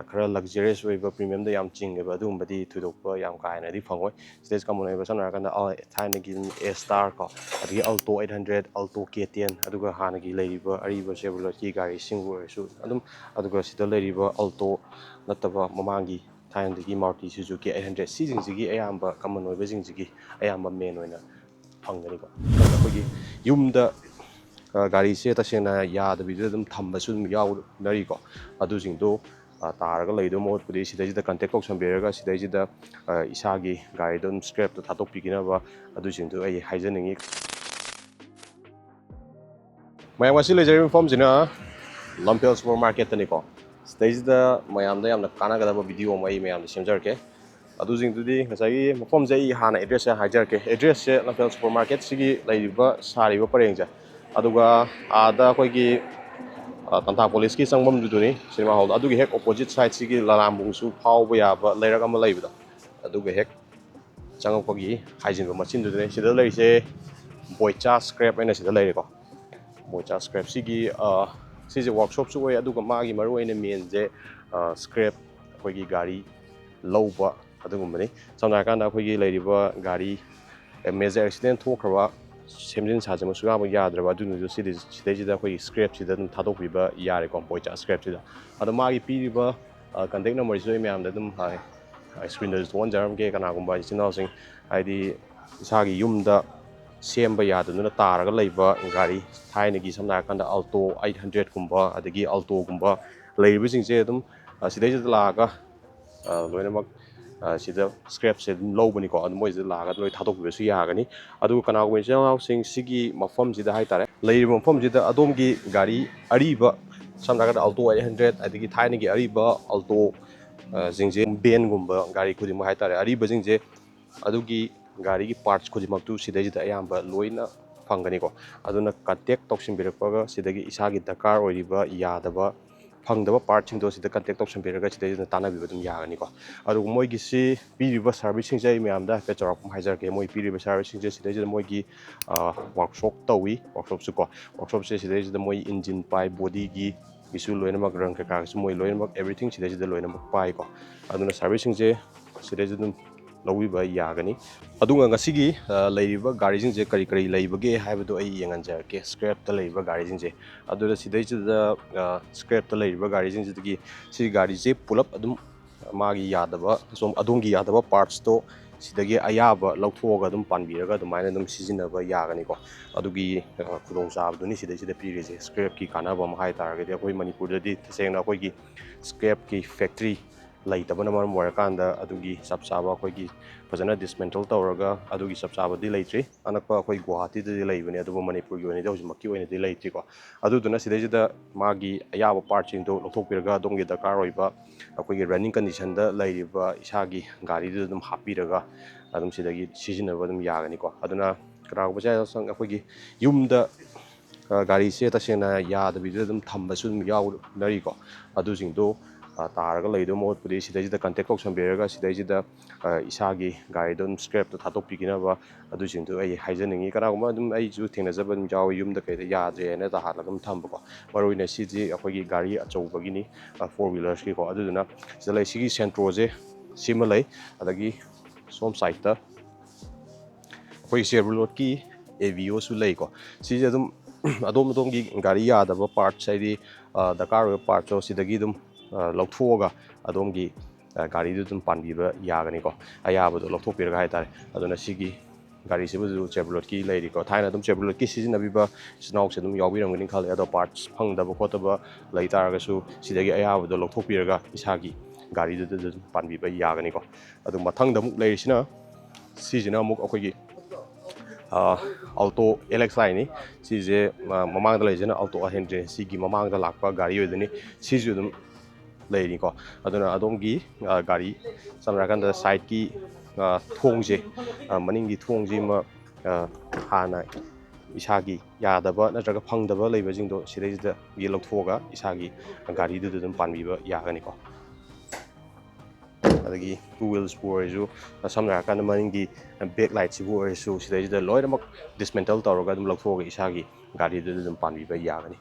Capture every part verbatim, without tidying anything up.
ꯈꯔ luxurious ꯑꯣꯏꯕ, premiumꯗ ꯌꯥꯝ ꯆꯤꯡꯉꯦꯕ, ꯑꯗꯨꯒꯨꯝꯕꯗꯤ ꯊꯣꯏꯗꯣꯛꯄ ꯌꯥꯝ ꯀꯥ ꯍꯦꯟꯅꯗꯤ ꯐꯪꯉꯣꯏ꯫ ꯁꯤꯗꯩꯁꯤ common ꯑꯣꯏꯕ ꯁꯝꯅ ꯍꯥꯏꯔꯀꯥꯟꯗ, ꯑ, ꯊꯥꯏꯅꯒꯤ A Star ꯀꯣ, ꯑꯗꯒꯤ Alto eight hundred, Alto K ten, ꯑꯗꯨꯒ ꯍꯥꯟꯅꯒꯤ ꯂꯩꯔꯤꯕ ꯑꯔꯤꯕ Chevroletꯀꯤ ꯒꯥꯔꯤꯁꯤꯡꯕꯨ ꯑꯣꯏꯔꯁꯨ ꯑꯗꯨꯝ, ꯑꯗꯨꯒ ꯁꯤꯗ ꯂꯩꯔꯤꯕ Alto ꯅꯠꯇꯕ ꯃꯃꯥꯡꯒꯤ ꯊꯥꯏꯅꯗꯒꯤ Maruti Suzuki eight hundred, ꯁꯤꯁꯤꯡꯁꯤꯒꯤ ꯑꯌꯥꯝꯕ common ꯑꯣꯏꯕꯁꯤꯡꯁꯤꯒꯤ ꯑꯌꯥꯝꯕ main ꯑꯣꯏꯅ ꯐꯪꯒꯅꯤꯀꯣ꯫ ꯑꯗꯨꯒ ꯑꯩꯈꯣꯏꯒꯤ ꯌꯨꯝꯗ, ꯑ, ꯒꯥꯔꯤꯁꯦ ꯇꯁꯦꯡꯅ ꯌꯥꯗꯕꯤꯗ ꯑꯗꯨꯝ ꯊꯝꯕꯁꯨ ꯑꯗꯨꯝ ꯌꯥꯎꯅꯔꯤꯀꯣ꯫ ꯑꯗꯨꯁꯤꯡꯗꯣ, ꯑ, ꯇꯥꯔꯒ ꯂꯩꯗꯧ ꯃꯍꯨꯠꯄꯨꯗꯤ ꯁꯤꯗꯩꯁꯤꯗ contact ꯇꯧꯁꯟꯕꯤꯔꯒ ꯁꯤꯗꯩꯁꯤꯗ, ꯑ, ꯏꯁꯥꯒꯤ ꯒꯥꯔꯤꯗꯣ ꯑꯗꯨꯝ scrapꯇ ꯊꯥꯗꯣꯛꯄꯤꯈꯤꯅꯕ ꯑꯗꯨꯁꯤꯡꯗꯣ ꯑꯩ ꯍꯥꯏꯖꯅꯤꯡꯉꯤ꯫ ꯃꯌꯥꯝ ꯉꯁꯤ ꯂꯩꯖꯔꯤꯕ ꯃꯐꯝꯁꯤꯅ ꯂꯝꯐꯦꯜ Supermarketꯇꯅꯤꯀꯣ꯫ ꯁꯤꯗꯩꯁꯤꯗ ꯃꯌꯥꯝꯗ ꯌꯥꯝꯅ ꯀꯥꯟꯅꯒꯗꯕ video ꯑꯃ ꯑꯩ ꯃꯌꯥꯝꯗ ꯁꯦꯝꯖꯔꯛꯀꯦ꯫ ꯑꯗꯨꯁꯤꯡꯗꯨꯗꯤ ꯉꯁꯥꯏꯒꯤ ꯃꯐꯝꯁꯦ ꯑꯩ ꯍꯥꯟꯅ addressꯁꯦ ꯍꯥꯏꯖꯔꯛꯀꯦ꯫ Addressꯁꯦ ꯂꯝꯐꯦꯜ Supermarketꯁꯤꯒꯤ ꯂꯩꯔꯤꯕ, ꯁꯥꯔꯤꯕ ꯄꯔꯦꯡꯁꯦ, ꯑꯗꯨꯒ ꯑꯥꯗ ꯑꯩꯈꯣꯏꯒꯤ, ꯑ, ꯇꯝꯐꯥ collegeꯀꯤ ꯆꯪꯐꯝꯗꯨꯗꯨꯅꯤ, cinema hallꯗꯣ꯫ ꯑꯗꯨꯒꯤ ꯍꯦꯛ opposite sideꯁꯤꯒꯤ ꯂꯂꯥꯝꯕꯨꯡꯁꯨ ꯐꯥꯎꯕ ꯌꯥꯕ ꯂꯩꯔꯛ ꯑꯃ ꯂꯩꯕꯗꯣ, ꯑꯗꯨꯒ ꯍꯦꯛ ꯆꯪꯉꯛꯄꯒꯤ ꯍꯥꯏꯖꯤꯟꯕ ꯃꯆꯤꯟꯗꯨꯗꯅꯤ꯫ ꯁꯤꯗ ꯂꯩꯔꯤꯁꯦ ꯕꯣꯏꯆꯥ Scrap ꯍꯥꯏꯅ ꯁꯤꯗ ꯂꯩꯔꯦꯀꯣ꯫ ꯕꯣꯏꯆꯥ Scrapꯁꯤꯒꯤ, ꯑ, ꯁꯤꯁꯦ workshopꯁꯨ ꯑꯣꯏ, ꯑꯗꯨꯒ ꯃꯥꯒꯤ ꯃꯔꯨꯑꯣꯏꯅ mainꯁꯦ, ꯑ, scrap, ꯑꯩꯈꯣꯏꯒꯤ ꯒꯥꯔꯤ ꯂꯧꯕ ꯑꯗꯨꯒꯨꯝꯕꯅꯤ꯫ ꯁꯝꯅ ꯍꯥꯏꯔꯀꯥꯟꯗ ꯑꯩꯈꯣꯏꯒꯤ ꯂꯩꯔꯤꯕ ꯒꯥꯔꯤ major accident ꯊꯣꯛꯈ꯭ꯔꯕ, ꯁꯦꯝꯖꯤꯟ ꯁꯥꯖꯤꯟꯕ ꯁꯨꯡꯌꯥꯃꯛ ꯌꯥꯗ꯭ꯔꯕ ꯑꯗꯨꯅꯁꯨ ꯁꯤꯗꯤ, ꯁꯤꯗꯩꯁꯤꯗ ꯑꯩꯈꯣꯏꯒꯤ scrapꯁꯤꯗ ꯑꯗꯨꯝ ꯊꯥꯗꯣꯛꯄꯤꯕ ꯌꯥꯔꯦꯀꯣ, ꯕꯣꯏꯆꯥ Scrapꯁꯤꯗ꯫ ꯑꯗꯣ ꯃꯥꯒꯤ ꯄꯤꯔꯤꯕ, ꯑ, contact numberꯁꯤꯁꯨ ꯑꯩ ꯃꯌꯥꯝꯗ ꯑꯗꯨꯝ, ꯑ, screenꯗꯁꯨ ꯊꯣꯛꯍꯟꯖꯔꯝꯒꯦ꯫ ꯀꯅꯥꯒꯨꯝꯕ ꯏꯆꯤꯟ ꯏꯅꯥꯎꯁꯤꯡ, ꯍꯥꯏꯗꯤ ꯏꯁꯥꯒꯤ ꯌꯨꯝꯗ ꯁꯦꯝꯕ ꯌꯥꯗꯗꯨꯅ ꯇꯥꯔꯒ ꯂꯩꯕ ꯒꯥꯔꯤ, ꯊꯥꯏꯅꯒꯤ ꯁꯝꯅ ꯍꯥꯏꯔꯀꯥꯟꯗ Alto eight hundredꯀꯨꯝꯕ, ꯑꯗꯒꯤ Altoꯒꯨꯝꯕ ꯂꯩꯔꯤꯕꯁꯤꯡꯁꯦ ꯑꯗꯨꯝ, ꯑ, ꯁꯤꯗꯩꯁꯤꯗ ꯂꯥꯛꯑꯒ, ꯑ, ꯂꯣꯏꯅꯃꯛ, ꯑ, ꯁꯤꯗ scrapꯁꯦ ꯑꯗꯨꯝ ꯂꯧꯕꯅꯤꯀꯣ꯫ ꯑꯗꯨꯝ ꯃꯣꯏꯁꯤꯗ ꯂꯥꯛꯑꯒ ꯂꯣꯏ ꯊꯥꯗꯣꯛꯄꯤꯕꯁꯨ ꯌꯥꯒꯅꯤ꯫ ꯑꯗꯨꯒ ꯀꯅꯥꯒꯨꯝꯕ ꯏꯆꯤꯟ ꯏꯅꯥꯎꯁꯤꯡ ꯁꯤꯒꯤ ꯃꯐꯝꯁꯤꯗ ꯍꯥꯏꯇꯥꯔꯦ, ꯂꯩꯔꯤꯕ ꯃꯐꯝꯁꯤꯗ ꯑꯗꯣꯝꯒꯤ ꯒꯥꯔꯤ ꯑꯔꯤꯕ, ꯁꯝꯅ ꯍꯥꯏꯔꯀꯥꯟꯗ Alto eight hundred, ꯑꯗꯒꯤ ꯊꯥꯏꯅꯒꯤ ꯑꯔꯤꯕ Alto, ꯑ, ꯁꯤꯡꯁꯦ, vanꯒꯨꯝꯕ ꯒꯥꯔꯤ ꯈꯨꯗꯤꯡꯃꯛ ꯍꯥꯏꯇꯥꯔꯦ, ꯑꯔꯤꯕꯁꯤꯡꯁꯦ, ꯑꯗꯨꯒꯤ ꯒꯥꯔꯤꯒꯤ parts ꯈꯨꯗꯤꯡꯃꯛꯇꯨ ꯁꯤꯗꯩꯁꯤꯗ ꯑꯌꯥꯝꯕ ꯂꯣꯏꯅ ꯐꯪꯒꯅꯤꯀꯣ꯫ ꯑꯗꯨꯅ contact ꯇꯧꯁꯤꯟꯕꯤꯔꯛꯄꯒ ꯁꯤꯗꯒꯤ ꯏꯁꯥꯒꯤ ꯗꯔꯀꯥꯔ ꯑꯣꯏꯔꯤꯕ, ꯌꯥꯗꯕ, ꯐꯪꯗꯕ partꯁꯤꯡꯗꯣ ꯁꯤꯗ contact ꯇꯧꯁꯤꯟꯕꯤꯔꯒ ꯁꯤꯗꯩꯁꯤꯗ ꯇꯥꯟꯅꯕꯤꯕ ꯑꯗꯨꯝ ꯌꯥꯒꯅꯤꯀꯣ꯫ ꯑꯗꯨꯒ ꯃꯣꯏꯒꯤ ꯁꯤ ꯄꯤꯔꯤꯕ serviceꯁꯤꯡꯁꯦ ꯑꯩ ꯃꯌꯥꯝꯗ ꯍꯥꯏꯐꯦꯠ ꯆꯥꯎꯔꯥꯛꯄ ꯑꯃ ꯍꯥꯏꯖꯔꯛꯀꯦ꯫ ꯃꯣꯏ ꯄꯤꯔꯤꯕ serviceꯁꯤꯡꯁꯦ ꯁꯤꯗꯩꯁꯤꯗ ꯃꯣꯏꯒꯤ, ꯑ, workshop ꯇꯧꯏ, workshopꯁꯨ ꯀꯣ꯫ Workshopꯁꯦ ꯁꯤꯗꯩꯁꯤꯗ ꯃꯣꯏ engine ꯄꯥꯏ, bodyꯒꯤ ꯒꯤꯁꯨ ꯂꯣꯏꯅꯃꯛ, ꯔꯪ ꯀꯩꯀꯥꯒꯤꯁꯨ ꯃꯣꯏ ꯂꯣꯏꯅꯃꯛ, everything ꯁꯤꯗꯩꯁꯤꯗ ꯂꯣꯏꯅꯃꯛ ꯄꯥꯏꯀꯣ꯫ ꯑꯗꯨꯅ service ꯁꯤꯡꯁꯦ ꯁꯤꯗꯩꯁꯤꯗ ꯑꯗꯨꯝ ꯂꯧꯕꯤꯕ ꯌꯥꯒꯅꯤ꯫ ꯑꯗꯨꯒ ꯉꯁꯤꯒꯤ, ꯑ, ꯂꯩꯔꯤꯕ ꯒꯥꯔꯤꯁꯤꯡꯁꯦ ꯀꯔꯤ ꯀꯔꯤ ꯂꯩꯕꯒꯦ ꯍꯥꯏꯕꯗꯣ ꯑꯩ ꯌꯦꯡꯍꯟꯖꯔꯛꯀꯦ, scrap ꯇ ꯂꯩꯔꯤꯕ ꯒꯥꯔꯤꯁꯤꯡꯁꯦ꯫ ꯑꯗꯨꯗ ꯁꯤꯗꯩꯁꯤꯗ, ꯑ, scrap ꯇ ꯂꯩꯔꯤꯕ ꯒꯥꯔꯤꯁꯤꯡꯁꯤꯗꯒꯤ ꯁꯤ ꯒꯥꯔꯤꯁꯦ ꯄꯨꯂꯞ ꯑꯗꯨꯝ ꯃꯥꯒꯤ ꯌꯥꯗꯕ, ꯁꯣꯝ ꯑꯗꯣꯝꯒꯤ ꯌꯥꯗꯕ parts ꯇꯣ ꯁꯤꯗꯒꯤ ꯑꯌꯥꯕ ꯂꯧꯊꯣꯛꯑꯒ ꯑꯗꯨꯝ ꯄꯥꯟꯕꯤꯔꯒ ꯑꯗꯨꯃꯥꯏꯅ ꯑꯗꯨꯝ ꯁꯤꯖꯤꯟꯅꯕ ꯌꯥꯒꯅꯤꯀꯣ꯫ ꯑꯗꯨꯒꯤ, ꯑ, ꯈꯨꯗꯣꯡꯆꯥꯕꯗꯨꯅꯤ ꯁꯤꯗꯩꯁꯤꯗ ꯄꯤꯔꯤꯁꯦ꯫ Scrap ꯀꯤ ꯀꯥꯟꯅꯕ ꯑꯃ ꯍꯥꯏ ꯇꯥꯔꯒꯗꯤ, ꯑꯩꯈꯣꯏ ꯃꯅꯤꯄꯨꯔꯗꯗꯤ ꯇꯁꯦꯡꯅ ꯑꯩꯈꯣꯏꯒꯤ scrap ꯀꯤ factory ꯂꯩꯇꯕꯅ ꯃꯔꯝ ꯑꯣꯏꯔꯀꯥꯟꯗ ꯑꯗꯨꯒꯤ ꯆꯞ ꯆꯥꯕ ꯑꯩꯈꯣꯏꯒꯤ ꯐꯖꯅ dismantle ꯇꯧꯔꯒ ꯑꯗꯨꯒꯤ ꯆꯞ ꯆꯥꯕꯗꯤ ꯂꯩꯇ꯭ꯔꯤ꯫ ꯑꯅꯛꯄ ꯑꯩꯈꯣꯏ ꯒꯨꯋꯥꯍꯥꯇꯤꯗꯗꯤ ꯂꯩꯕꯅꯦ, ꯑꯗꯨꯕꯨ ꯃꯅꯤꯄꯨꯔꯒꯤ ꯑꯣꯏꯅꯗꯤ ꯍꯧꯖꯤꯛꯃꯛꯀꯤ ꯑꯣꯏꯅꯗꯤ ꯂꯩꯇ꯭ꯔꯤꯀꯣ꯫ ꯑꯗꯨꯗꯨꯅ ꯁꯤꯗꯩꯁꯤꯗ ꯃꯥꯒꯤ ꯑꯌꯥꯕ parts ꯁꯤꯡꯗꯣ ꯂꯧꯊꯣꯛꯄꯤꯔꯒ ꯑꯗꯣꯝꯒꯤ ꯗꯔꯀꯥꯔ ꯑꯣꯏꯕ ꯑꯩꯈꯣꯏꯒꯤ running condition ꯗ ꯂꯩꯔꯤꯕ ꯏꯁꯥꯒꯤ ꯒꯥꯔꯤꯗꯨꯗ ꯑꯗꯨꯝ ꯍꯥꯞꯄꯤꯔꯒ ꯑꯗꯨꯝ ꯁꯤꯗꯒꯤ ꯁꯤꯖꯤꯟꯅꯕ ꯑꯗꯨꯝ ꯌꯥꯒꯅꯤꯀꯣ꯫ ꯑꯗꯨꯅ ꯀꯅꯥꯒꯨꯝꯕ ꯏꯆꯥ ꯏꯁꯥꯁꯤꯡ ꯑꯩꯈꯣꯏꯒꯤ ꯌꯨꯝꯗ, ꯑ, ꯒꯥꯔꯤꯁꯦ ꯇꯁꯦꯡꯅ ꯌꯥꯗꯕꯤꯗ ꯑꯗꯨꯝ ꯊꯝꯕꯁꯨ ꯑꯗꯨꯝ ꯌꯥꯎꯅꯔꯤꯀꯣ꯫ ꯑꯗꯨꯁꯤꯡꯗꯣ, ꯑ, ꯇꯥꯔꯒ ꯂꯩꯗꯧ ꯃꯍꯨꯠꯄꯨꯗꯤ ꯁꯤꯗꯩꯁꯤꯗ contact ꯇꯧꯁꯟꯕꯤꯔꯒ ꯁꯤꯗꯩꯁꯤꯗ, ꯑ, ꯏꯁꯥꯒꯤ ꯒꯥꯔꯤꯗꯣ ꯑꯗꯨꯝ scrap ꯇ ꯊꯥꯗꯣꯛꯄꯤꯈꯤꯅꯕ ꯑꯗꯨꯁꯤꯡꯗꯣ ꯑꯩ ꯍꯥꯏꯖꯅꯤꯡꯉꯤ꯫ ꯀꯅꯥꯒꯨꯝꯕ ꯑꯗꯨꯝ ꯑꯩꯁꯨ ꯊꯦꯡꯅꯖꯕ ꯑꯗꯨꯝ ꯌꯥꯎꯋꯤ, ꯌꯨꯝꯗ ꯀꯩꯗ ꯌꯥꯗ꯭ꯔꯦꯅ ꯇꯥꯍꯜꯂꯒ ꯑꯗꯨꯝ ꯊꯝꯕꯀꯣ꯫ ꯃꯔꯨ ꯑꯣꯏꯅ ꯁꯤꯗꯤ ꯑꯩꯈꯣꯏꯒꯤ ꯒꯥꯔꯤ ꯑꯆꯧꯕꯒꯤꯅꯤ, ꯑ, four wheelers ꯀꯤꯀꯣ꯫ ꯑꯗꯨꯗꯨꯅ ꯁꯤꯗ ꯂꯩ, ꯁꯤꯒꯤ Santro ꯁꯦ ꯁꯤꯃ ꯂꯩ, ꯑꯗꯒꯤ ꯁꯣꯝ side ꯇ ꯑꯩꯈꯣꯏ Chevrolet ꯀꯤ Aveo ꯁꯨ ꯂꯩꯀꯣ꯫ ꯁꯤꯁꯦ ꯑꯗꯨꯝ ꯑꯗꯣꯝ ꯑꯗꯣꯝꯒꯤ ꯒꯥꯔꯤ ꯌꯥꯗꯕ parts, ꯍꯥꯏꯗꯤ, ꯑ, ꯗꯔꯀꯥꯔ ꯑꯣꯏꯕ parts ꯇꯣ ꯁꯤꯗꯒꯤ ꯑꯗꯨꯝ, ꯑ, ꯂꯧꯊꯣꯛꯑꯒ ꯑꯗꯣꯝꯒꯤ, ꯑ, ꯒꯥꯔꯤꯗꯨ ꯑꯗꯨꯝ ꯄꯥꯟꯕꯤꯕ ꯌꯥꯒꯅꯤꯀꯣ, ꯑꯌꯥꯕꯗꯣ ꯂꯧꯊꯣꯛꯄꯤꯔꯒ ꯍꯥꯏꯇꯥꯔꯦ꯫ ꯑꯗꯨꯅ ꯁꯤꯒꯤ ꯒꯥꯔꯤꯁꯤꯕꯨꯁꯨ Chevrolet ꯀꯤ ꯂꯩꯔꯤꯀꯣ꯫ ꯊꯥꯏꯅ ꯑꯗꯨꯝ Chevrolet ꯀꯤ ꯁꯤꯖꯤꯟꯅꯕꯤꯕ ꯏꯆꯤꯟ ꯏꯅꯥꯎꯁꯦ ꯑꯗꯨꯝ ꯌꯥꯎꯕꯤꯔꯝꯒꯅꯤ ꯈꯜꯂꯦ꯫ ꯑꯗꯣ parts ꯐꯪꯗꯕ ꯈꯣꯠꯇꯕ ꯂꯩ ꯇꯥꯔꯒꯁꯨ ꯁꯤꯗꯒꯤ ꯑꯌꯥꯕꯗꯣ ꯂꯧꯊꯣꯛꯄꯤꯔꯒ ꯏꯁꯥꯒꯤ ꯒꯥꯔꯤꯗꯨꯗ ꯑꯗꯨꯝ ꯄꯥꯟꯕꯤꯕ ꯌꯥꯒꯅꯤꯀꯣ꯫ ꯑꯗꯨ ꯃꯊꯪꯗ ꯑꯃꯨꯛ ꯂꯩꯔꯤꯁꯤꯅ, ꯁꯤꯁꯤꯅ ꯑꯃꯨꯛ ꯑꯩꯈꯣꯏꯒꯤ, ꯑ, Alto L X I ꯅꯤ꯫ ꯁꯤꯁꯦ, ꯑ, ꯃꯃꯥꯡꯗ ꯂꯩꯔꯤꯁꯤꯅ Alto eight hundred, ꯁꯤꯒꯤ ꯃꯃꯥꯡꯗ ꯂꯥꯛꯄ ꯒꯥꯔꯤ ꯑꯣꯏꯗꯣꯏꯅꯤ꯫ ꯁꯤꯁꯨ ꯑꯗꯨꯝ ꯂꯩꯔꯤꯀꯣ꯫ ꯑꯗꯨꯅ ꯑꯗꯣꯝꯒꯤ, ꯑ, ꯒꯥꯔꯤ, ꯁꯝꯅ ꯍꯥꯏꯔꯀꯥꯟꯗ side ꯀꯤ, ꯑ, ꯊꯣꯡꯁꯦ, ꯑ, ꯃꯅꯤꯡꯒꯤ ꯊꯣꯡꯁꯤꯃ, ꯑ, ꯍꯥꯟꯅ ꯏꯁꯥꯒꯤ ꯌꯥꯗꯕ ꯅꯠꯇ꯭ꯔꯒ ꯐꯪꯗꯕ ꯂꯩꯕꯁꯤꯡꯗꯣ ꯁꯤꯗꯩꯁꯤꯗꯒꯤ ꯂꯧꯊꯣꯛꯑꯒ ꯏꯁꯥꯒꯤ ꯒꯥꯔꯤꯗꯨꯗ ꯑꯗꯨꯝ ꯄꯥꯟꯕꯤꯕ ꯌꯥꯒꯅꯤꯀꯣ꯫ ꯑꯗꯒꯤ two wheels ꯄꯨ ꯑꯣꯏꯔꯁꯨ, ꯁꯝꯅ ꯍꯥꯏꯔꯀꯥꯟꯗ ꯃꯅꯤꯡꯒꯤ back light ꯁꯤꯕꯨ ꯑꯣꯏꯔꯁꯨ ꯁꯤꯗꯩꯁꯤꯗ ꯂꯣꯏꯅꯃꯛ dismantle ꯇꯧꯔꯒ ꯑꯗꯨꯝ ꯂꯧꯊꯣꯛꯑꯒ ꯏꯁꯥꯒꯤ ꯒꯥꯔꯤꯗꯨꯗ ꯑꯗꯨꯝ ꯄꯥꯟꯕꯤꯕ ꯌꯥꯒꯅꯤ꯫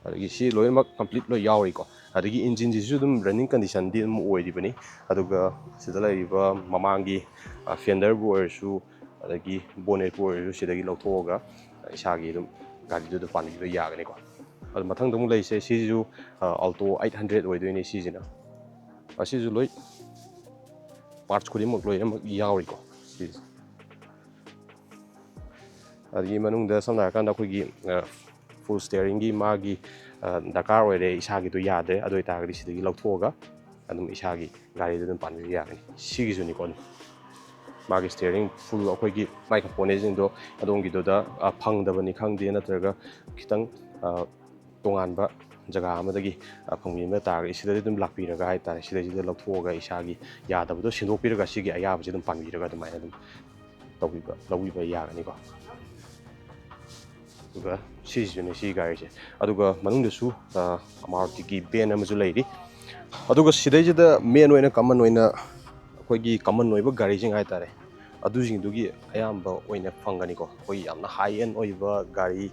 ꯑꯗꯒꯤ ꯁꯤ ꯂꯣꯏꯅꯃꯛ complete ꯂꯣꯏ ꯌꯥꯎꯔꯤꯀꯣ꯫ ꯑꯗꯒꯤ engine ꯁꯤꯁꯨ ꯑꯗꯨꯝ running condition ꯗꯤ ꯑꯗꯨꯝ ꯑꯣꯏꯔꯤꯕꯅꯤ꯫ ꯑꯗꯨꯒ ꯁꯤꯗ ꯂꯩꯔꯤꯕ ꯃꯃꯥꯡꯒꯤ, ꯑ, fender ꯕꯨ ꯑꯣꯏꯔꯁꯨ, ꯑꯗꯒꯤ bonnet ꯄꯨ ꯑꯣꯏꯔꯁꯨ ꯁꯤꯗꯒꯤ ꯂꯧꯊꯣꯛꯑꯒ ꯏꯁꯥꯒꯤ ꯑꯗꯨꯝ ꯒꯥꯔꯤꯗꯨꯗ ꯄꯥꯟꯕꯤꯕ ꯌꯥꯒꯅꯤꯀꯣ꯫ ꯑꯗꯨ ꯃꯊꯪꯗ ꯑꯃꯨꯛ ꯂꯩꯔꯤꯁꯦ ꯁꯤꯁꯨ, ꯑ, Alto eight hundred ꯑꯣꯏꯗꯣꯏꯅꯤ ꯁꯤꯁꯤꯅ꯫ ꯑꯁꯤꯁꯨ ꯂꯣꯏ parts ꯈꯨꯗꯤꯡꯃꯛ ꯂꯣꯏꯅꯃꯛ ꯌꯥꯎꯔꯤꯀꯣ ꯁꯤꯁꯦ꯫ ꯑꯗꯒꯤ ꯃꯅꯨꯡꯗ ꯁꯝꯅ ꯍꯥꯏꯔꯀꯥꯟꯗ ꯑꯩꯈꯣꯏꯒꯤ, ꯑ, full steering ꯒꯤ ꯃꯥꯒꯤ, ꯑ, ꯗꯔꯀꯥꯔ ꯑꯣꯏꯔꯦ, ꯏꯁꯥꯒꯤꯗꯣ ꯌꯥꯗ꯭ꯔꯦ, ꯑꯗꯨ ꯑꯣꯏꯇꯥꯔꯒꯗꯤ ꯁꯤꯗꯒꯤ ꯂꯧꯊꯣꯛꯑꯒ ꯑꯗꯨꯝ ꯏꯁꯥꯒꯤ ꯒꯥꯔꯤꯗ ꯑꯗꯨꯝ ꯄꯥꯟꯕꯤꯕ ꯌꯥꯒꯅꯤ꯫ ꯁꯤꯒꯤꯁꯨꯅꯤꯀꯣ ꯑꯗꯨꯝ ꯃꯥꯒꯤ steering full ꯑꯩꯈꯣꯏꯒꯤ ꯃꯥꯏ component ꯁꯤꯡꯗꯣ ꯑꯗꯣꯝꯒꯤꯗꯨꯗ, ꯑ, ꯐꯪꯗꯕꯅꯤ ꯈꯪꯗꯦ, ꯅꯠꯇ꯭ꯔꯒ ꯈꯤꯇꯪ, ꯑ, ꯇꯣꯉꯥꯟꯕ ꯖꯒꯥ ꯑꯃꯗꯒꯤ, ꯑ, ꯐꯪꯕꯤꯕ ꯇꯥꯔꯒꯗꯤ ꯁꯤꯗꯗꯤ ꯑꯗꯨꯝ ꯂꯥꯛꯄꯤꯔꯒ ꯍꯥꯏꯇꯥꯔꯦ, ꯁꯤꯗꯩꯁꯤꯗ ꯂꯧꯊꯣꯛꯑꯒ ꯏꯁꯥꯒꯤ ꯌꯥꯗꯕꯗꯣ ꯁꯤꯟꯗꯣꯛꯄꯤꯔꯒ ꯁꯤꯒꯤ ꯑꯌꯥꯕꯁꯦ ꯑꯗꯨꯝ ꯄꯥꯟꯕꯤꯔꯒ ꯑꯗꯨꯃꯥꯏꯅ ꯑꯗꯨꯝ ꯇꯧꯕꯤꯕ, ꯂꯧꯕꯤꯕ ꯌꯥꯒꯅꯤꯀꯣ꯫ ꯑꯗꯨꯒ ꯁꯤꯁꯤꯅꯦ ꯁꯤ ꯒꯥꯔꯤꯁꯦ꯫ ꯑꯗꯨꯒ ꯃꯅꯨꯡꯗꯁꯨ, ꯑ, Maruti ꯒꯤ van ꯑꯃꯁꯨ ꯂꯩꯔꯤ꯫ ꯑꯗꯨꯒ ꯁꯤꯗꯩꯁꯤꯗ main ꯑꯣꯏꯅ common ꯑꯣꯏꯅ ꯑꯩꯈꯣꯏꯒꯤ common ꯑꯣꯏꯕ ꯒꯥꯔꯤꯁꯤꯡ ꯍꯥꯏꯇꯥꯔꯦ, ꯑꯗꯨꯁꯤꯡꯗꯨꯒꯤ ꯑꯌꯥꯝꯕ ꯑꯣꯏꯅ ꯐꯪꯒꯅꯤꯀꯣ꯫ ꯑꯩꯈꯣꯏ ꯌꯥꯝꯅ high end ꯑꯣꯏꯕ ꯒꯥꯔꯤ,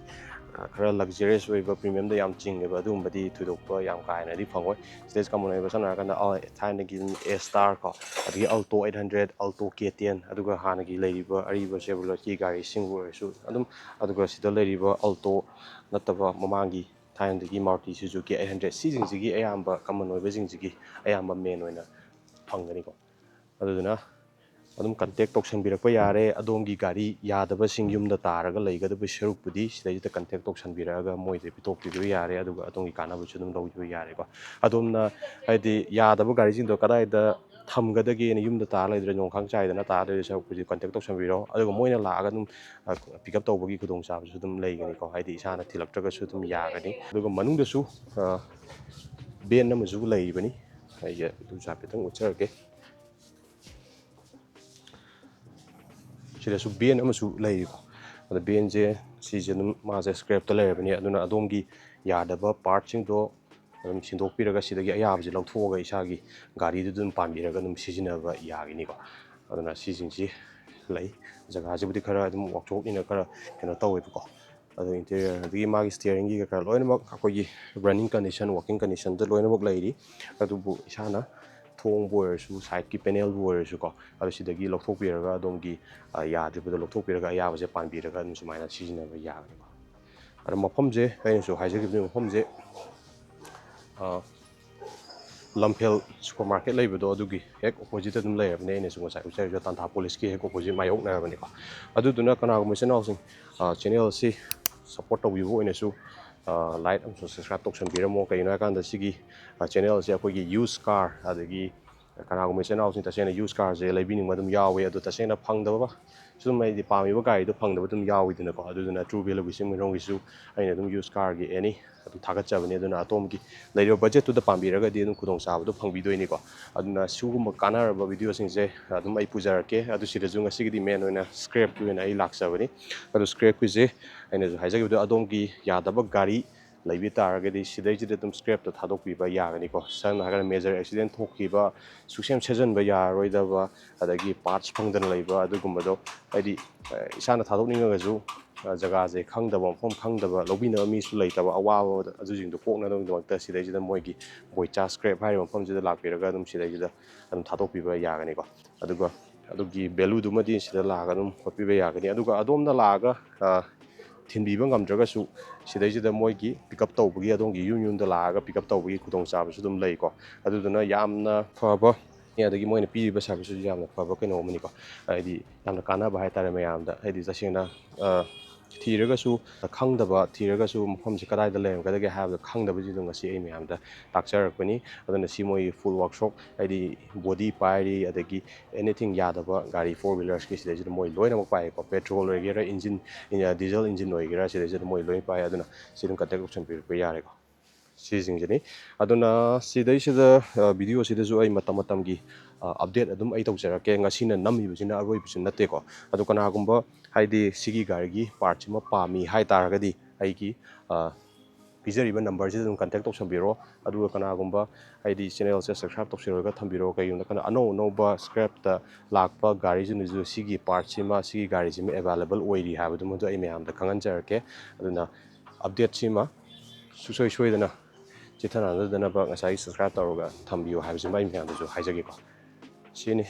ꯑ, ꯈꯔ luxurious ꯑꯣꯏꯕ, premium ꯗ ꯌꯥꯝ ꯆꯤꯡꯉꯦꯕ, ꯑꯗꯨꯒꯨꯝꯕꯗꯤ ꯊꯣꯏꯗꯣꯛꯄ ꯌꯥꯝ ꯀꯥ ꯍꯦꯟꯅꯗꯤ ꯐꯪꯉꯣꯏ꯫ ꯁꯤꯗꯩꯁꯤ common ꯑꯣꯏꯕ ꯁꯝꯅ ꯍꯥꯏꯔꯀꯥꯟꯗ, ꯑ, ꯊꯥꯏꯅꯒꯤ ꯑꯗꯨꯝ A Star ꯀꯣ, ꯑꯗꯒꯤ Alto eight hundred, Alto K ten, ꯑꯗꯨꯒ ꯍꯥꯟꯅꯒꯤ ꯂꯩꯔꯤꯕ ꯑꯔꯤꯕ Chevrolet ꯀꯤ ꯒꯥꯔꯤꯁꯤꯡꯕꯨ ꯑꯣꯏꯔꯁꯨ ꯑꯗꯨꯝ, ꯑꯗꯨꯒ ꯁꯤꯗ ꯂꯩꯔꯤꯕ Alto ꯅꯠꯇꯕ ꯃꯃꯥꯡꯒꯤ ꯊꯥꯏꯅꯗꯒꯤ Maruti Suzuki eight hundred, ꯁꯤꯁꯤꯡꯁꯤꯒꯤ ꯑꯌꯥꯝꯕ common ꯑꯣꯏꯕꯁꯤꯡꯁꯤꯒꯤ ꯑꯌꯥꯝꯕ main ꯑꯣꯏꯅ ꯐꯪꯒꯅꯤꯀꯣ꯫ ꯑꯗꯨꯗꯨꯅ ꯑꯗꯨꯝ contact ꯇꯧꯁꯟꯕꯤꯔꯛꯄ ꯌꯥꯔꯦ꯫ ꯑꯗꯣꯝꯒꯤ ꯒꯥꯔꯤ ꯌꯥꯗꯕꯁꯤꯡ ꯌꯨꯝꯗ ꯇꯥꯔꯒ ꯂꯩꯒꯗꯕ ꯁꯔꯨꯛꯄꯨꯗꯤ ꯁꯤꯗꯩꯁꯤꯗ contact ꯇꯧꯁꯟꯕꯤꯔꯛꯑꯒ ꯃꯣꯏꯗ ꯄꯤꯊꯣꯛꯄꯤꯕ ꯌꯥꯔꯦ, ꯑꯗꯨꯒ ꯑꯗꯣꯝꯒꯤ ꯀꯥꯟꯅꯕꯁꯨ ꯑꯗꯨꯝ ꯂꯧꯕꯤꯕ ꯌꯥꯔꯦꯀꯣ꯫ ꯑꯗꯣꯝꯅ ꯍꯥꯏꯗꯤ ꯌꯥꯗꯕ ꯒꯥꯔꯤꯁꯤꯡꯗꯣ ꯀꯗꯥꯏꯗ ꯊꯝꯒꯗꯒꯦꯅ ꯌꯨꯝꯗ ꯇꯥꯔ ꯂꯩꯗ꯭ꯔꯦ, ꯅꯣꯡꯈꯥꯡ ꯆꯥꯏꯗꯅ ꯇꯥꯔ ꯂꯩꯗꯣꯏ ꯁꯔꯨꯛꯄꯨꯗꯤ contact ꯇꯧꯁꯟꯕꯤꯔꯣ, ꯑꯗꯨꯒ ꯃꯣꯏꯅ ꯂꯥꯛꯑꯒ ꯑꯗꯨꯝ, ꯑ, pick up ꯇꯧꯕꯒꯤ ꯈꯨꯗꯣꯡꯆꯥꯕꯁꯨ ꯑꯗꯨꯝ ꯂꯩꯒꯅꯤꯀꯣ, ꯍꯥꯏꯗꯤ ꯏꯁꯥꯅ ꯊꯤꯜꯂꯛꯇ꯭ꯔꯒꯁꯨ ꯑꯗꯨꯝ ꯌꯥꯒꯅꯤ꯫ ꯑꯗꯨꯒ ꯃꯅꯨꯡꯗꯁꯨ, ꯑ, van ꯑꯃꯁꯨ ꯂꯩꯔꯤꯕꯅꯤ꯫ ꯑꯩꯁꯦ ꯑꯗꯨꯁꯨ ꯍꯥꯏꯐꯦꯠꯇꯪ ꯎꯠꯆꯔꯛꯀꯦ꯫ ꯁꯤꯗꯁꯨ van ꯑꯃꯁꯨ ꯂꯩꯔꯤꯀꯣ꯫ ꯑꯗꯣ van ꯁꯦ ꯁꯤꯁꯦ ꯑꯗꯨꯝ ꯃꯥꯁꯦ scrap ꯇ ꯂꯩꯔꯕꯅꯤ, ꯑꯗꯨꯅ ꯑꯗꯣꯝꯒꯤ ꯌꯥꯗꯕ part ꯁꯤꯡꯗꯣ ꯑꯗꯨꯝ ꯁꯤꯟꯗꯣꯛꯄꯤꯔꯒ ꯁꯤꯗꯒꯤ ꯑꯌꯥꯕꯁꯦ ꯂꯧꯊꯣꯛꯑꯒ ꯏꯁꯥꯒꯤ ꯒꯥꯔꯤꯗꯨꯗ ꯑꯗꯨꯝ ꯄꯥꯟꯕꯤꯔꯒ ꯑꯗꯨꯝ ꯁꯤꯖꯤꯟꯅꯕ ꯌꯥꯒꯅꯤꯀꯣ꯫ ꯑꯗꯨꯅ ꯁꯤꯁꯤꯡꯁꯤ ꯂꯩ꯫ ꯖꯒꯥꯁꯤꯕꯨꯗꯤ ꯈꯔ ꯑꯗꯨꯝ workshop ꯅꯤꯅ ꯈꯔ ꯀꯩꯅꯣ ꯇꯧꯋꯦꯕꯀꯣ꯫ ꯑꯗꯨ interior, ꯑꯗꯒꯤ ꯃꯥꯒꯤ steeringꯒꯤ ꯀꯩꯀꯥ ꯂꯣꯏꯅꯃꯛ ꯑꯩꯈꯣꯏꯒꯤ running condition, working conditionꯗ ꯂꯣꯏꯅꯃꯛ ꯂꯩꯔꯤ꯫ ꯑꯗꯨꯕꯨ ꯏꯁꯥꯅ ꯊꯣꯡꯕꯨ ꯑꯣꯏꯔꯁꯨ, sideꯀꯤ panelꯕꯨ ꯑꯣꯏꯔꯁꯨꯀꯣ, ꯑꯗꯨ ꯁꯤꯗꯒꯤ ꯂꯧꯊꯣꯛꯄꯤꯔꯒ ꯑꯗꯣꯝꯒꯤ, ꯑ, ꯌꯥꯗ꯭ꯔꯤꯕꯗꯣ ꯂꯧꯊꯣꯛꯄꯤꯔꯒ ꯑꯌꯥꯕꯁꯦ ꯄꯥꯟꯕꯤꯔꯒ ꯑꯗꯨꯝ ꯁꯨꯃꯥꯏꯅ ꯁꯤꯖꯤꯟꯅꯕ ꯌꯥꯒꯅꯤꯀꯣ꯫ ꯑꯗꯣ ꯃꯐꯝꯁꯦ ꯑꯩꯅꯁꯨ ꯍꯥꯏꯖꯈꯤꯕꯗꯨ, ꯃꯐꯝꯁꯦ, ꯑ, ꯂꯝꯐꯦꯜ supermarket ꯂꯩꯕꯗꯣ ꯑꯗꯨꯒꯤ ꯍꯦꯛ oppositeꯇ ꯑꯗꯨꯝ ꯂꯩꯔꯕꯅꯦ꯫ ꯑꯩꯅꯁꯨ ꯉꯁꯥꯏ ꯎꯠꯆꯔꯤꯕ ꯇꯥꯟꯊꯥ polisꯀꯤ ꯍꯦꯛ opposite ꯃꯥꯌꯣꯛꯅꯔꯕꯅꯤꯀꯣ꯫ ꯑꯗꯨꯗꯨꯅ ꯀꯅꯥꯒꯨꯝꯕ ꯏꯆꯤꯟ ꯏꯅꯥꯎꯁꯤꯡ, ꯑ, channel ꯑꯁꯤ support ꯇꯧꯕꯤꯕ ꯑꯣꯏꯅꯁꯨ, ꯑ, like ꯑꯃꯁꯨꯡ subscribe ꯇꯧꯁꯟꯕꯤꯔꯝꯃꯣ꯫ ꯀꯩꯒꯤꯅꯣ ꯍꯥꯏꯀꯥꯟꯗ ꯁꯤꯒꯤ, ꯑ, channel ꯑꯁꯤ ꯑꯩꯈꯣꯏꯒꯤ used car, ꯑꯗꯒꯤ ꯀꯅꯥꯒꯨꯝꯕ ꯏꯆꯤꯟ ꯏꯅꯥꯎꯁꯤꯡ ꯇꯁꯦꯡꯅ used carꯁꯦ ꯂꯩꯕꯤꯅꯤꯡꯕ ꯑꯗꯨꯝ ꯌꯥꯎꯋꯤ, ꯑꯗꯣ ꯇꯁꯦꯡꯅ ꯐꯪꯗꯕ ꯁꯨꯝ, ꯍꯥꯏꯗꯤ ꯄꯥꯝꯃꯤꯕ ꯒꯥꯔꯤꯗꯣ ꯐꯪꯗꯕ ꯑꯗꯨꯝ ꯌꯥꯎꯋꯤꯗꯅꯀꯣ꯫ ꯑꯗꯨꯗꯨꯅ True Value ꯒꯤ ꯁꯤꯟꯃꯤꯔꯣꯝꯒꯤꯁꯨ ꯑꯩꯅ ꯑꯗꯨꯝ used carꯒꯤ any ꯑꯗꯨꯝ ꯊꯥꯒꯠꯆꯕꯅꯤ꯫ ꯑꯗꯨꯅ ꯑꯗꯣꯝꯒꯤ ꯂꯩꯔꯤꯕ budgetꯇꯨꯗ ꯄꯥꯝꯕꯤꯔꯒꯗꯤ ꯑꯗꯨꯝ ꯈꯨꯗꯣꯡꯆꯥꯕꯗꯣ ꯐꯪꯕꯤꯗꯣꯏꯅꯤꯀꯣ꯫ ꯑꯗꯨꯅ ꯁꯤꯒꯨꯝꯕ ꯀꯥꯟꯅꯔꯕ videoꯁꯤꯡꯁꯦ ꯑꯗꯨꯝ ꯑꯩ ꯄꯨꯖꯔꯛꯀꯦ꯫ ꯑꯗꯨ ꯁꯤꯗꯁꯨ ꯉꯁꯤꯒꯤꯗꯤ main ꯑꯣꯏꯅ scrapꯀꯤ ꯑꯣꯏꯅ ꯑꯩ ꯂꯥꯛꯆꯕꯅꯤ꯫ ꯑꯗꯨ scrapꯀꯤꯁꯦ ꯑꯩꯅꯁꯨ ꯍꯥꯏꯖꯈꯤꯕꯗꯣ, ꯑꯗꯣꯝꯒꯤ ꯌꯥꯗꯕ ꯒꯥꯔꯤ ꯂꯩꯕ ꯇꯥꯔꯒꯗꯤ ꯁꯤꯗꯩꯁꯤꯗ ꯑꯗꯨꯝ scrapꯇ ꯊꯥꯗꯣꯛꯄꯤꯕ ꯌꯥꯒꯅꯤꯀꯣ꯫ ꯁꯝꯅ ꯍꯥꯏꯔꯀꯥꯟꯗ major accident ꯊꯣꯛꯈꯤꯕ, ꯁꯨꯛꯁꯦꯝ ꯁꯦꯝꯖꯤꯟꯕ ꯌꯥꯔꯔꯣꯏꯗꯕ, ꯑꯗꯒꯤ parts ꯐꯪꯗꯅ ꯂꯩꯕ ꯑꯗꯨꯒꯨꯝꯕꯗꯣ, ꯍꯥꯏꯗꯤ, ꯑ, ꯏꯁꯥꯅ ꯊꯥꯗꯣꯛꯅꯤꯡꯉꯒꯁꯨ, ꯑ, ꯖꯒꯥꯁꯦ ꯈꯪꯗꯕ, ꯃꯐꯝ ꯈꯪꯗꯕ, ꯂꯧꯕꯤꯅꯕ ꯃꯤꯁꯨ ꯂꯩꯇꯕ, ꯑꯋꯥꯕ ꯑꯗꯨꯁꯤꯡꯗꯣ ꯀꯣꯛꯅꯅꯕꯒꯤꯗꯃꯛꯇ ꯁꯤꯗꯩꯁꯤꯗ ꯃꯣꯏꯒꯤ ꯕꯣꯏꯆꯥ scrap ꯍꯥꯏꯔꯤꯕ ꯃꯐꯝꯁꯤꯗ ꯂꯥꯛꯄꯤꯔꯒ ꯑꯗꯨꯝ ꯁꯤꯗꯩꯁꯤꯗ ꯑꯗꯨꯝ ꯊꯥꯗꯣꯛꯄꯤꯕ ꯌꯥꯒꯅꯤꯀꯣ꯫ ꯑꯗꯨꯒ ꯑꯗꯨꯒꯤ valueꯗꯨꯃꯗꯤ ꯁꯤꯗ ꯂꯥꯛꯑꯒ ꯑꯗꯨꯝ ꯍꯣꯠꯄꯤꯕ ꯌꯥꯒꯅꯤ꯫ ꯑꯗꯨꯒ ꯑꯗꯣꯝꯅ ꯂꯥꯛꯑꯒ, ꯑ, ꯊꯤꯟꯕꯤꯕ ꯉꯝꯗ꯭ꯔꯒꯁꯨ ꯁꯤꯗꯩꯁꯤꯗ ꯃꯣꯏꯒꯤ pick up ꯇꯧꯕꯒꯤ, ꯑꯗꯣꯝꯒꯤ ꯌꯨꯝ ꯌꯨꯝꯗ ꯂꯥꯛꯑꯒ pick up ꯇꯧꯕꯒꯤ ꯈꯨꯗꯣꯡꯆꯥꯕꯁꯨ ꯑꯗꯨꯝ ꯂꯩꯀꯣ꯫ ꯑꯗꯨꯗꯨꯅ ꯌꯥꯝꯅ ꯐꯕ, ꯑꯗꯒꯤ ꯃꯣꯏꯅ ꯄꯤꯔꯤꯕ serviceꯁꯤꯁꯨ ꯌꯥꯝꯅ ꯐꯕ ꯀꯩꯅꯣ ꯑꯃꯅꯤꯀꯣ꯫ ꯍꯥꯏꯗꯤ ꯌꯥꯝꯅ ꯀꯥꯟꯅꯕ ꯍꯥꯏꯇꯥꯔꯦ ꯃꯌꯥꯝꯗ꯫ ꯍꯥꯏꯗꯤ ꯇꯁꯦꯡꯅ, ꯑ, ꯊꯤꯔꯒꯁꯨ ꯈꯪꯗꯕ, ꯊꯤꯔꯒꯁꯨ ꯃꯐꯝꯁꯤ ꯀꯗꯥꯏꯗ ꯂꯩꯔꯝꯒꯗꯒꯦ ꯍꯥꯏꯕꯗꯣ ꯈꯪꯗꯕꯁꯤꯡꯗꯣ ꯉꯁꯤ ꯑꯩ ꯃꯌꯥꯝꯗ ꯇꯥꯛꯆꯔꯛꯄꯅꯤ꯫ ꯑꯗꯨꯅ ꯁꯤ ꯃꯣꯏꯒꯤ full workshop, ꯍꯥꯏꯗꯤ body ꯄꯥꯏꯔꯤ, ꯑꯗꯒꯤ anything ꯌꯥꯗꯕ ꯒꯥꯔꯤ four wheelersꯀꯤ ꯁꯤꯗꯩꯁꯤꯗ ꯃꯣꯏ ꯂꯣꯏꯅꯃꯛ ꯄꯥꯏꯌꯦꯀꯣ꯫ Petrol ꯑꯣꯏꯒꯦꯔꯥ, engine, ꯑ, diesel engine ꯑꯣꯏꯒꯦꯔꯥ, ꯁꯤꯗꯩꯁꯤꯗ ꯃꯣꯏ ꯂꯣꯏ ꯄꯥꯏ꯫ ꯑꯗꯨꯅ ꯁꯤ ꯑꯗꯨꯝ contact ꯇꯧꯁꯟꯕꯤꯔꯛꯄ ꯌꯥꯔꯦꯀꯣ꯫ ꯁꯤꯁꯤꯡꯁꯤꯅꯤ꯫ ꯑꯗꯨꯅ ꯁꯤꯗꯩꯁꯤꯗ, ꯑ, videoꯁꯤꯗꯁꯨ ꯑꯩ ꯃꯇꯝ ꯃꯇꯝꯒꯤ, ꯑ, update ꯑꯗꯨꯝ ꯑꯩ ꯇꯧꯖꯔꯛꯀꯦ꯫ ꯉꯁꯤꯅ ꯅꯝꯃꯤꯕꯁꯤꯅ ꯑꯔꯣꯏꯕꯁꯨ ꯅꯠꯇꯦꯀꯣ꯫ ꯑꯗꯣ ꯀꯅꯥꯒꯨꯝꯕ, ꯍꯥꯏꯗꯤ, ꯁꯤꯒꯤ ꯒꯥꯔꯤꯒꯤ partꯁꯤꯃ ꯄꯥꯝꯃꯤ ꯍꯥꯏ ꯇꯥꯔꯒꯗꯤ ꯑꯩꯒꯤ, ꯑ, ꯄꯤꯖꯔꯤꯕ ꯅꯝꯕꯔꯁꯤꯗ ꯑꯗꯨꯝ ꯀꯟꯇꯦꯛ ꯇꯧꯁꯟꯕꯤꯔꯣ꯫ ꯑꯗꯨꯒ ꯀꯅꯥꯒꯨꯝꯕ ꯍꯥꯏꯗꯤ ꯆꯦꯅꯦꯜꯁꯦ ꯁꯕꯁꯀ꯭ꯔꯥꯏꯕ ꯇꯧꯁꯤꯜꯂꯒ ꯊꯝꯕꯤꯔꯣ꯫ ꯀꯩꯒꯤꯅꯣꯗ ꯀꯅꯥ ꯑꯅꯧ ꯑꯅꯧꯕ ꯁ꯭ꯀ꯭ꯔꯦꯞꯇ ꯂꯥꯛꯄ ꯒꯥꯔꯤꯁꯤꯡꯗꯨꯁꯨ ꯁꯤꯒꯤ ꯄꯥꯔꯠꯁꯤꯃ, ꯁꯤꯒꯤ ꯒꯥꯔꯤꯁꯤꯃ ꯑꯦꯕꯥꯏꯂꯦꯕꯜ ꯑꯣꯏꯔꯤ ꯍꯥꯏꯕꯗꯨꯃꯗꯨ ꯑꯩ ꯃꯌꯥꯝꯗ ꯈꯪꯍꯟꯖꯔꯛꯀꯦ꯫ ꯑꯗꯨꯅ ꯑꯞꯗꯦꯠꯁꯤꯃ ꯁꯨꯡꯁꯣꯏ ꯁꯣꯏꯗꯅ ꯆꯤꯊꯅꯗꯅꯕ ꯉꯁꯥꯏꯒꯤ ꯁꯕꯁꯀ꯭ꯔꯥꯏꯕ ꯇꯧꯔꯒ ꯊꯝꯕꯤꯌꯨ ꯍꯥꯏꯕꯁꯤꯃ ꯑꯩ ꯃꯌꯥꯝꯗꯁꯨ ꯍꯥꯏꯖꯒꯦꯀꯣ꯫ ꯁꯤꯅꯤ꯫